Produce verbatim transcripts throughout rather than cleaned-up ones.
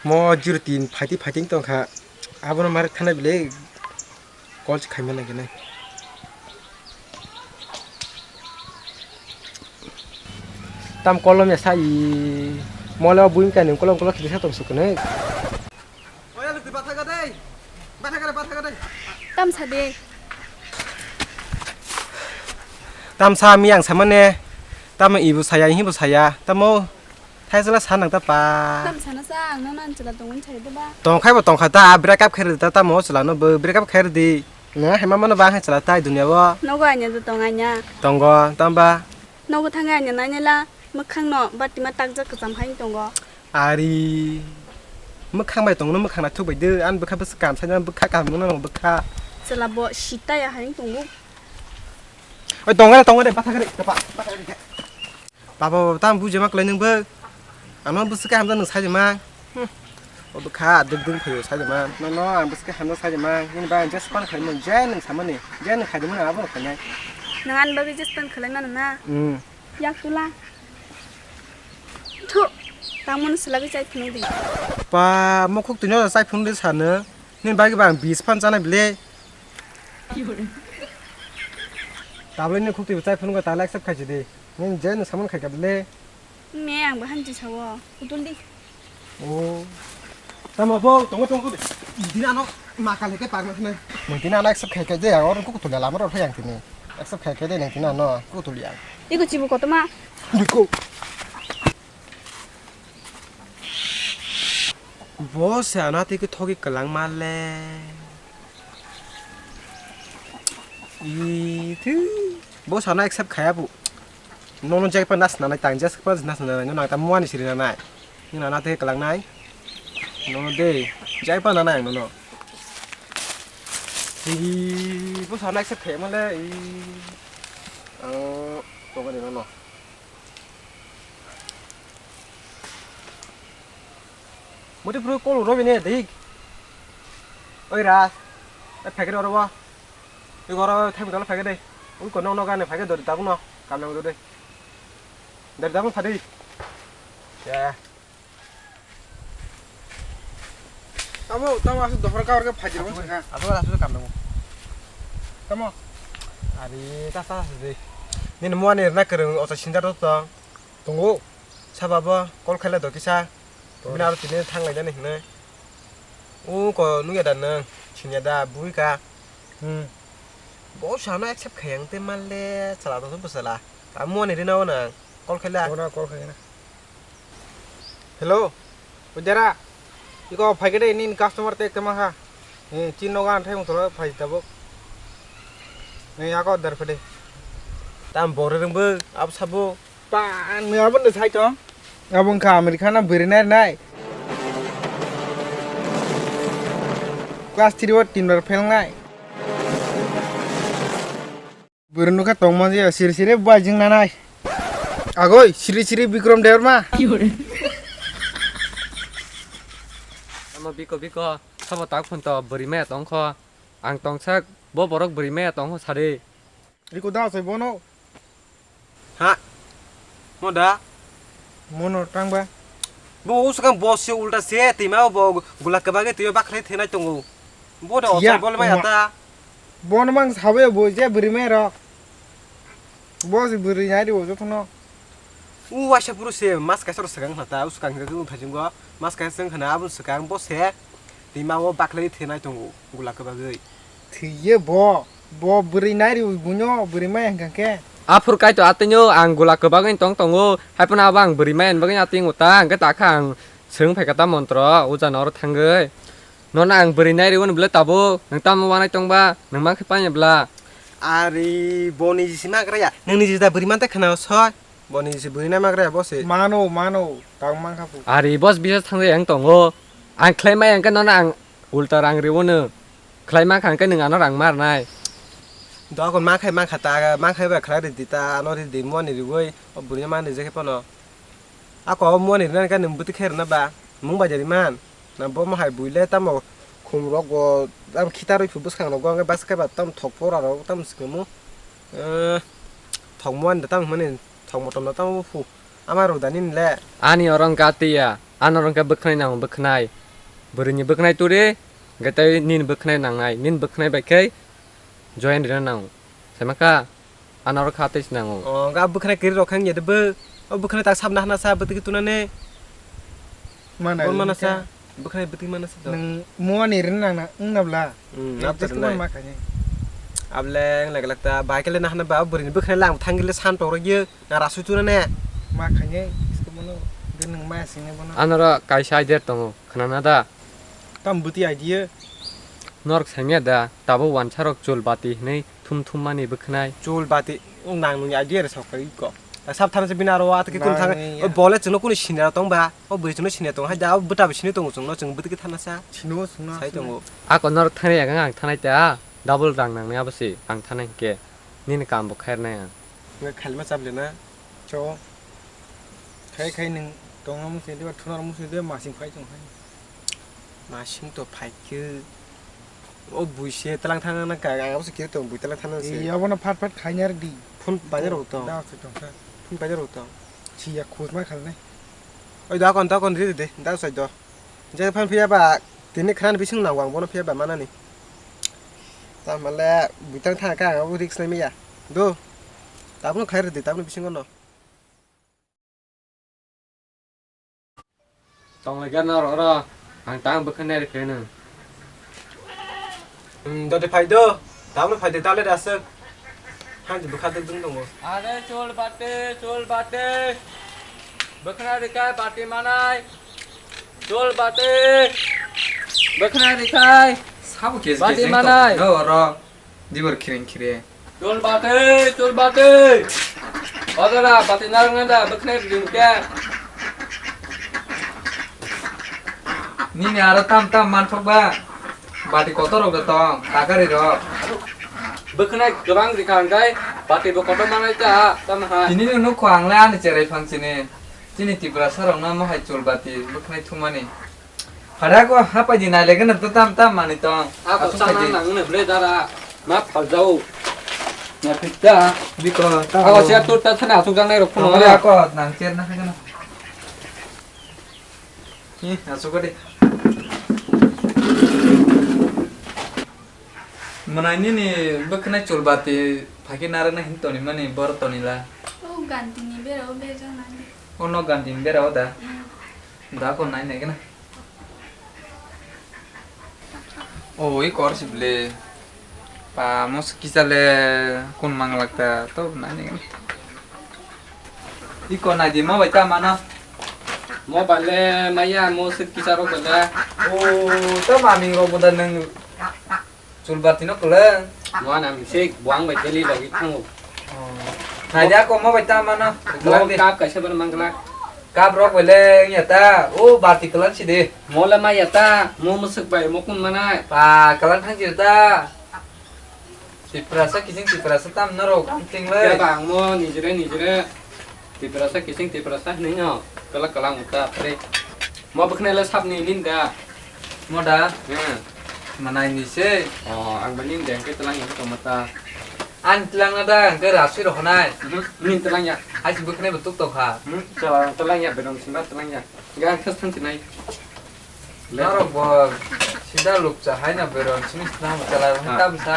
Mo zero tin fighting fighting tongkha. Abono mar thana bile call se khaima nangkhe nai. Tam kolom ya sa i mole o buing kani kolom kolom khisa tong sukne. Oya lukti bathaga dei. Bathaga dei, bathaga dei. Tam sa de. Tam sa mi ang samane. Tam ibu saya hi bu saya. Tamo Thaisala sa nang ta pa. Tam sana sa ang no nan chwla tongwi chai de ba. Tongkhai bo tongkha ta break up khair ta tamo chwla no bo break up khair di. Na hema mano ba hai chwla tai dunia bo. Nogo anya do tong anya. Tongo tamba. Nogo thangwi anya nanya la mwkhang no bati ma takjak kwcham hai tongo. Ari mwkhang bai tongno mwkhang na thuk bai de an bwkha bwswk kam sai bwkha kam no bwkha. Chwla bo sita ya hai tongo. Oi tongo tongo de patha kare kapa. Baba, baba, tamo bujima kwlai nwng bo. Ano bwswk khe hamjak nwng saijima. Hmm. O bwkha duk duk phaio saijima. No, no, ang bwswk khe hamjak saijima. Nini bagwi just pan khaimani, je nwng samani, je nwng khaidimani abono khainai. Nwng ani bagwi just pan khwlai mano na? Hmm. Yak tula. Thu. Tamo no swlagwi chai phunuk di. Pa, mo khuk tini chai phunuk di sano. Nini bagwi bang bis pan chana bile. Tabuk ni khuk twi chai phunuk ta accept khaisi di. Nini je nwng samani khaikha bile. Me ang bo hamchi sao. Kutul di. O. Tamo bo tongo tongo de. Dina no ma kale ke parma khna. Nini dina no accept khaikha de ang oro kutul la maro phai ang tini. Accept khaikha de nini dina no kutul ya. Iko chibu kotoma. Biko. Bo se ano twi khe thogi kwlangma le. Ih, thwi. Bo sana accept khaya bu. Nono jai pa nas nanai tang jas pa nas nanai no nang ta muani siri nanai. Ni nana te kwlangnai. Nono de jai pa nanai ang nono. Ih, bo sana accept khaya ma le. Ih. Ang tongani nono. Muti phuru kolo robi ne dik. Oi ra. E phagre oro wa. E goro thai dala phagre dai. Ui ko no no gane phagre dori dabu no. Kam nang dori. Dari dabu phadi. Ya. Tamo, tamo asuk dohor ka orke phadi ro saka. Asuk asuk kam nang. Tamo. Ari ta sa sa dei. Nini muani rna kereng ocha sinjar to. Tongo. Saba bo call khaila do kisa. Bini aro tini thang lai jani hinwi. U ko nungya da nang. Sinya da bui ka. Hmm. Bo sana accept khayang te mal le chala to bwsala. Amo ni rina ona call khaila. Ona call khaila. Hello. Ujara. Iko phai kede nin customer te kema ha. Eh, chin noga anthai mutolo phai tabuk. Ni ako dar phede. Tam bore rengbo ap sabo. Pa, nwng abo no sai tong? Abo wngkha America na bwrwi nai nai. Class three o tin bar fail nai. Bwrwi nukha tongma je siri siri bai jing nanai. Agoi, siri siri Bikram Debbarma. Amo biko biko, sabo tak phun to bwrwi maya tongkho. Ang tongsak, bo borok bwrwi maya tongkho sadi. Iko da sai bono. Ha? Mo da? Mono tangba. Bo usukang boss se ulta se, tima bo gula kebage tiyo bakhle thenai tongo. Bo da Thiya, osai bol mai ma- ata. Bono mang sawe bo je bwrwi mai rok. Bo se bwrwi nai ri bo jotono. U waisa puru se mas kaisa ro sakang khna ta, usukang se tung thajing go. Mas kaisa khna abun sakang bo se. Tima o bakhle thenai tongo gula kebage. Thiye bo. Bo bwrwi nai rw buino bwrwi maya hwnkha khe. Aphuru kaitor atwino ang gula kwbagwi tong tongo, haiphano abo ang bwrwi maya bagwi atwingo ta, hwnkhe takha ang swrwng phaikha ta montro, ujano oro thangwi. Nono ang bwrwi nai rw hwnwi bwle tabuk, nwng tamo wanai tongba, nwng mankhe panya bla. Ari bo niji si magra ya, nwng niji da bwrwi mantei khna soi, bo niji si bwrwi nai magra ya bo se. Mano, mano, tang mankha phu. Ari boss bisa thangjak yang tongo, ang khlai maya hwnkhe nono ang ulta rang rw hwnwi. Khlai mankha hwnkhe nwng ano rang marnai. Dogon makhai mankha ta, makhai bai khlai ridi ta, ano ridi muani riwi, o bwrwi mani je khe phano. Ako o muani rinani khe nwng bwtwi khe rwna ba, mung bai jari man. Na bo mohai buile tamo khum rok bo, tamo khitarwi phu bwskang rogo, hwnkhe bwswk khe ba tamo thok pora rok tamo swkang mu. Eh, thok muani da tamo hwnmani, thok motom da tamo phu. Ama rwda nini le? Ani oro wngkha tiya. Ano rwngkhe bwkhnai nango, bwkhnai. Bwrwini bwkhnai turi, hwnkhe tei nini bwkhnai nangnai. Nini bwkhnai bai khe join rina nango. Saimaka, ano rwkha tei se nango. O, ga bwkhnai kiri rok khang yede bw. O bwkhnai tak sabna hana sa bwtwi tunane. Mana Bon mana sa. Bwkhnai bwtwi mana sa to. Nang muani rin nang na, wng na bla. Hmm, Nang nap just tar man nai. Ma khaini. Able wng lak lak ta, bai kele na hana ba, bwrwini bwkhnai lang thang gile san to rogye. Na rasu chuna ne. Ma khainai, isko bono, de nang maya singnai bono. Anoro kaisa idea tongo, khwnana da? Tam buti idea? Norok saimya da, tabuk wansarok chul bati hinwi thum thum mani bwkhnai. Chul bati, nang nungni idea re sok iko. Ta sab thana se bini aro wa ta ke kun thang, Nangni ya. O bole chwngno kuni sinira tong ba, o bui chwngno sinira tong, hai da, o bwta bo sini tongo chwngno, chwng bwtwi ke thana sa. Sino, sino, Sai sino. Tongo. Ako norok thani ang, ang thanai ta, double rang nangnai abo se, ang thanai hwnkhe, nini kam bo khair nai ang. Nge khalima chap le na. Cho. Khai khai nwng tongna muchung de, thuna muchung de, masing phai tong khai. Masing to phai khe. O bui se tlang thang na ka, ang abo se kiri tong, bui tlang thang na se. Ee, abono phat phat khaina rw di. Phone paina rw tong. Da se tong kha. Phone paina rw tong. Si ya khus ma khalnai. Oi da kon, da kon ri de, da sai do. Je phan phiya ba, tini khran bising nang wang bono phiya ba manani. Tamale bui tlang thang ka, ang abo risk nai maya. Do. Tabno khai rw di, tabno bising no. Tonglaikha norok oro, ang tang bwkha nai rwkhe nw. Hmm, dodi phai do, tabno phai de, tale da aswk. Hang bwkha duk duk tongo. Are chol bate, chol bate. Bwkha nai rwkhe bati manai. Chol bate. Bwkha nai rwkhe. Sabo kesi bati kesi manai. Tonglaikha oro. Dibor khiring khire. Chol bate, chol bate. Odara, bati narang nanda, bwkhnai bwkhe. Nini aro tam tam manthok ba. Bati kotor rok tong, takari rok. Bwkhnai kwbang rikha hwnkhe, bati bo kotor manai ta, tamo hai. Tini nung nukho ang le ani cherai phang chini. Chini Tiprasa rok no mo hai chol bati bwkhnai thumani. Phada ko hapai di nai legen to tam tam mani tong. Ako asu chana khai di. Nang ne ble dara. Ma phal jau. Na phita. Biko ta. Ako sia tur ta thana asuk jang nai rok phone. Ako nang cher na khai na. Hi, asuk di. Manai nini bwkhnai chul bati phaki narwkna hin toni mani bor toni la. O ganti ni bera o bejang nani. O no ganti ni bera o da. Mm. Da ko nai nai gana. O, i kor si ble. Pa, mos kisa le kun mang lak ta, to nai ni. I ko nai di, mo bai ta mano. Mo bai le maya, mo sik kisa ro ko le. O, to mami ro boda nang chul bati no kule. Mo na mi sik buang bai teli logi thango. Nai dia ko mo bai ta mano. Mo kap kaisa bar mangla. Kap rok bai le ya ta. O bati kelan si de. Mo le ma ya ta. Mo musuk bai mo kun manai. Pa kelan thang si ta. Tiprasa kising Tiprasa tam na rok ang ting le. Ya bang mo nijire nijire. Tiprasa kising Tiprasa hinwi no. Kala kala muta pre. Mo bwkhnai le sap ni nin da. Mo da? Hmm. Manai ni se. Oh, ang ba nin de ke telang yang to mata. An telang na da, ke rasui ro honai. Hmm, nin telang ya. Ai si bwkhnai bo tuk to kha. Hmm, telang, telang ya, bedong singa telang ya. Ga khas thang sinai. Norok bo sida lukcha hai na beron sini sina chala rong tam sa.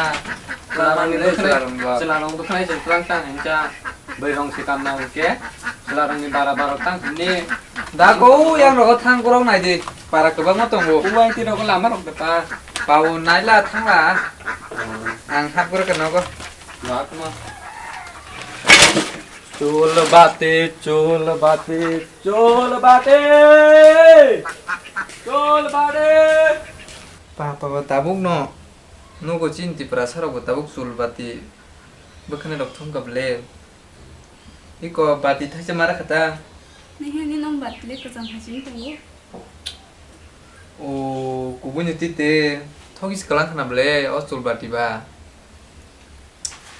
Chwla rong ni bwkhnai, chwla rong bwkhnai se twlang tang hincha. Bwrwi rong se kam na hwnkhe chwla rong ni bara bara tang hini. Da ko yang rogo thang borok nai di. Para kwbangma tongo. Uwai ti rogo lama rok de pa. Pao nai la thang la. Ang hap gor ka nogo. Ba kuma. Chul bati, chul bati, chul bati, chul bati. Papa bo tabuk no nugo chini Tiprasa rok bo tabuk chul bati bwkhani rok thum kable. Iko bati thaisa mara khata. Nihini nong bati le kwcham hai chini tongo. O kubuni tite thogis kalang khana ble o chul bati ba.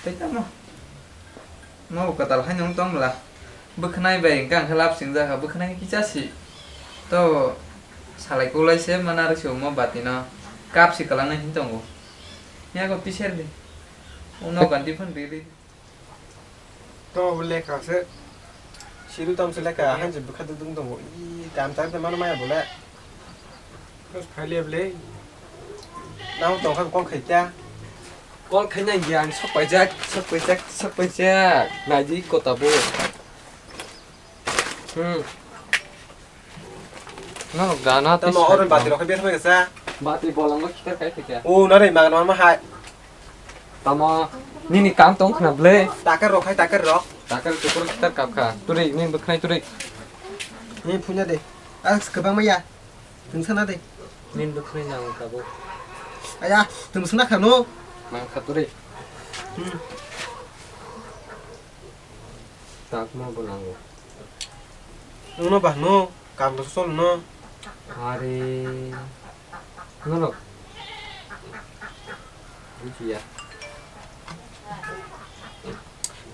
Tei tamo. Mo bo kwtal haino wng tong bwla. Bwkhnai bai hwnkhe ang khe lab singjak kha, bwkhnai kisa si. To salai kulai se mana rw si omo bati no kap si kwlangnai hin tongo. Yago piser di. Uno ganti phano ri ri. To lekha se. Chiru tong sele ka, han je bukha dudung tongo. I kam tar de mano maya bole. Bas phai le bole. Nang tong kha kol khai ta. Kol khai nang ya, ang sok paijak, sok paijak, sok paijak. Naidi kota bo. Hmm. No, gana. Tamo oro bati rok khe bethai kasa. Bati bolong bo khitar kai thika. O, nare magan ma hai. Tamo, nini kam tong khna ble. Takar rok hai, takar rok. Takar tukar khitar kap kha. Turi, nini bwkhnai turi. Ni phunya de. As kwbang maya. Tungsana de. Nini bwkhnai nang kabo. Aya, tungsana khano. Nang kha turi. Hmm. Takma bo nango. Nungno bahno, kam rok sol no. Are, norok. Bujiya.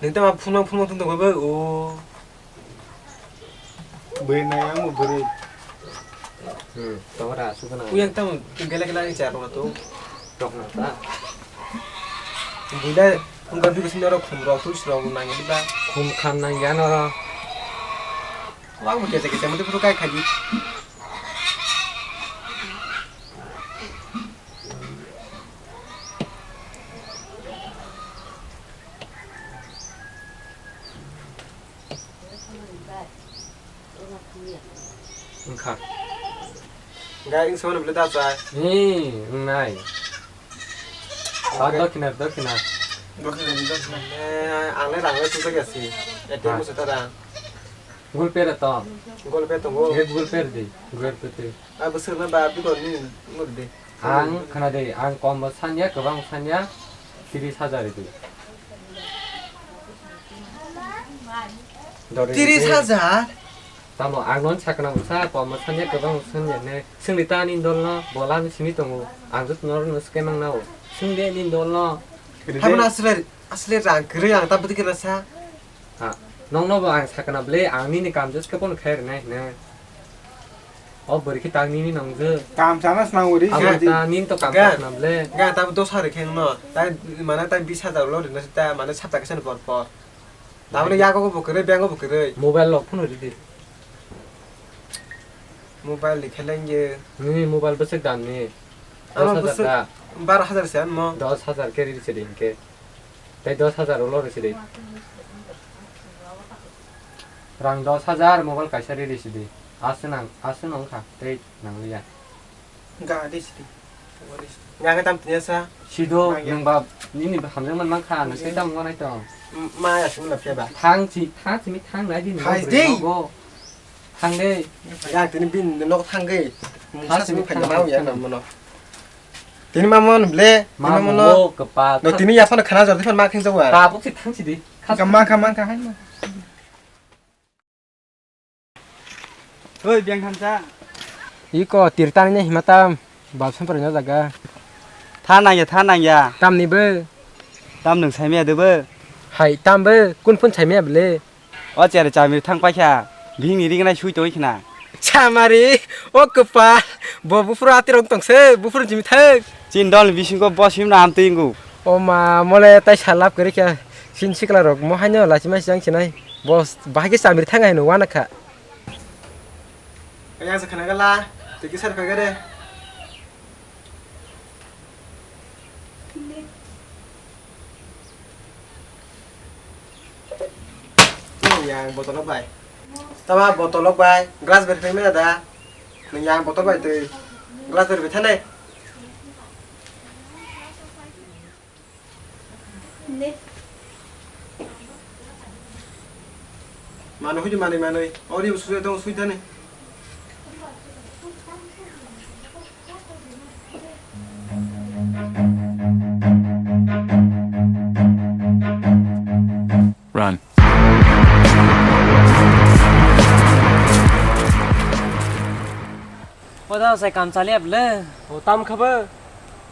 Nung tama phunang phunang tong tong bai o. Bwrwi nai ang bo bwrwi. Hmm, tongo da, aswk gwnang. Uyang tamo, gele gele ani chaya rokna to. Rokna ta. Buida, wngkha bini simi oro khum rok, twi rok nang ya ba. Khum khan nang ya no. Wang bo kete kete, mate photo kai khaji. Wngkha. Gai wng sono bwle da chai. Ni, wngnai. Ba dokhina, dokhina. Dokhina, dokhina. Eh, ang le rang le sujak ya si. A T M mo se ta rang. Google Pay re to. Google Pay tongo. Google Pay di. Google Pay. Abo sirna ba bidon ni ngor de. Ang khna de, ang kom bo sanya, kwbang sanya, tris hajar di. Tris hajar? Tamo ang non sakna usa, kom bo sanya, kwbang sanya ne. Singli ta ni dol no, bola ni simi tongo. Ang jut nor no skemang nao. Sing de ni dol no. Habna asle, asle rang kwrwi ang ta bwtwi kena sa. Ha, nongno bo ang sakna ble, ang nini kam just khe pono khe rwnai hwnwi. O bwrwi khe tang nini nongjo. Kam sana swnang uri. Abo ta nini to kam sakna ble. Ga ta dos hari khe no. Ta mane ta bis hajar lo rina ta mane sapta khe por por. Tabole yago bo kwrwi, bank bo kwrwi. Mobile lo phone ridi. Mobile ni kheleng ye. Nini mobile bwswk dam ni? Ano dos hajar bwswk da. Baro hajar se anmo. Dos hajar khe ridi se din khe. Tei dos hajar ulo rw sidi. Rang dos hajar mobile kaisa riri sidi. Aswk nang, aswk nang kha, tei nang liya. Ga di sidi. Ga khe tam tini sa. Sido, nang ya. Nang ba, nini ba hamjak man mang kha, nang tei tam ngonai tong. M-, ma ya sung na phe ba. Thang si, thang si mi thang nai di nang. Thang de. Yang tini bin nok thang ge. Mungsa simi phai ma ya nam mono. Tini ma mon ble, ma mono. No tini ya phano khana jor di phano ma khin jawa. Ta buk si thang si di. Kama kama ka hai ma. Oi biang khamsa. Iko tirtani ne himatam. Bab samprai no jaga. Tha nang ya, tha nang ya. Tam ni bo. Tam nung saimaya de bo. Hai, tam bo. Kun phun saimaya ble. O chere chamiri thang paikha, bini ringnai sui tongwi khna. Chamari, o kwpal, bo buphuru atirok tongse, buphuru jimi thang. Chin dol bisingo bo simno amtwi wngo. O ma, mole tai salap kwrwi kha, sin sikla rok mo haino lachima sichang sinai. Bo bahai khe chamiri thang hai no wana kha. Yang se khna gala, tiki sar phai gade. Nung yang botolok bai. Tama botolok bai, glass ber phai mena da. Nung yang botol bai twi, glass ber bithane. Manwi hudi manwi manwi. Ori bu sui tong sui tane. Run. O da sai kam chali able. O tam khabo.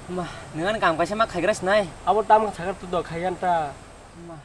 Ma, nungan kam kaisa ma khaigra sinai. Abo tam kha sakar tu do khaigan ta. Ma.